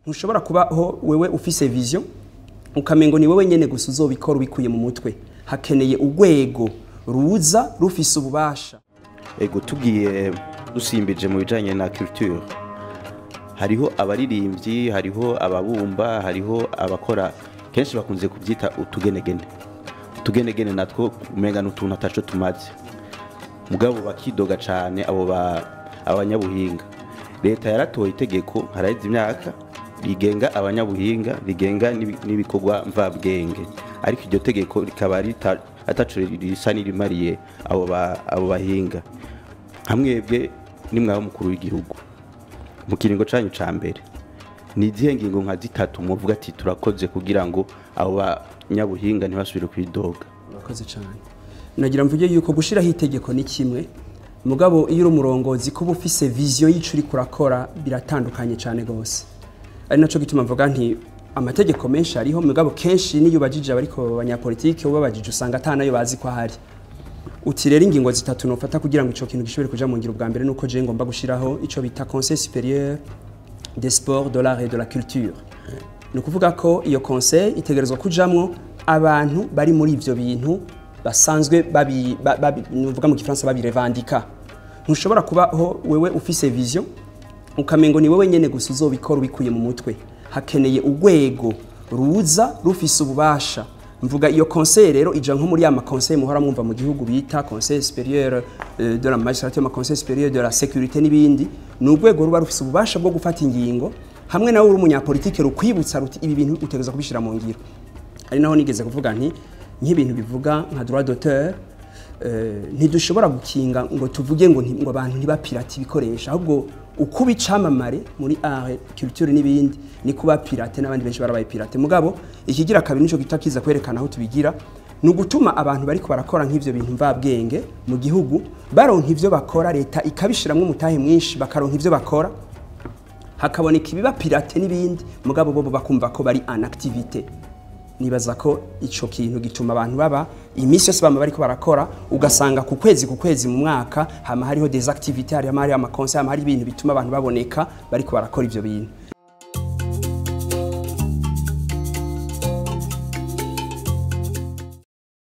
Ntushobora kubaho wewe ufise vision ukamengo ni wewe nyene gusa uzobikora ubikuye mu mutwe. Hakeneye urwego ruza rufise ububasha. Ego, tugiye dusimbije mu bijanye na culture, hariho abaririmbyi, hariho ababumba, hariho abakora, kenshi bakunze kubyita utugenegene. Utugenegene natwo umenga n'utuntu ataco tumaze, mugabo bakidoga cane abo abanyabuhinga. Leta yaratoye itegeko haraheze imyaka rigenga abanyabuhinga, rigenga n'ibikorwa mvabwenge, ariko iryo tegeko rikaba ataco risa n'irimariye abo bahinga. Hamwebwe nimwaba mukuru w'igihugu mu kiringo canyu ca mbere, ni izihe ngingo nka zitatu muvuga ati turakoze kugira ngo abo banyabuhinga ntibasubire kwidoga? Murakoze cyane. Nagira mvuge yuko gushiraho itegeko ni kimwe, mugabo iyo uri umurongozi kuba ufise vision y'ico uriko urakora biratandukanye cyane gose. Ari naco gituma mvuga nti amategeko menshi ariho, mugabo kenshi niyo ubajije abariko abanyapolitike ubabajije usanga atanayo bazi ko ahari. Uti rero ingingo zitatu nofata kugira ngo ico kintu gishobore kuja mu ngiro, bwa mbere nuko je ngomba gushiraho ico bita Conseil supérieur des sports, de l'art et de la culture. Ni ukuvuga ko iyo conseil itegerezwa kujamwo abantu bari muri ivyo bintu basanzwe babi, babi, nuvuga mu gifaransa babirevandika. Ntushobora kubaho wewe ufise vision ukamengo ni wewe nyene gusa uzobikora ubikuye mu mutwe. Hakeneye urwego ruza rufise ububasha. Mvuga iyo conseil rero ija nko muri ya ma conseil muhora mwumva mu gihugu bita Conseil supérieur de la magistrature, ma Conseil supérieur de la sécurité n'ibindi. Ni urwego ruba rufise ububasha bwo gufata ingingo hamwe nawe uri umunyapolitike rukwibutsa ruti ibi bintu utegerezwa kubishira mu ngiro. Ari naho nigeze kuvuga nti nk'ibintu bivuga nka droit d'auteur, ntidushobora gukinga ngo tuvuge ngo ngo abantu ntibapirate ibikoresho, ahubwo ukuba icamamare muri art, culture n'ibindi ni kuba pirate, n'abandi benshi barabaye pirate. Mugabo ikigira kabiri nico gita kiza kwerekana aho tubigira, ni ugutuma abantu bariko barakora nk'ivyo bintu mvabwenge mu gihugu baronka ivyo bakora, leta ikabishiramwo umutahe mwinshi bakaronka ivyo bakora, hakaboneka ibiba pirate n'ibindi, mugabo bo bakumva ko bari en activité. Nibaza ko ico kintu gituma abantu baba iminsi yose bama bariko barakora, ugasanga ku kwezi ku kwezi mu mwaka hama hariho des activités, hariho ama concert, hama hari ibintu bituma abantu baboneka bariko barakora ivyo bintu.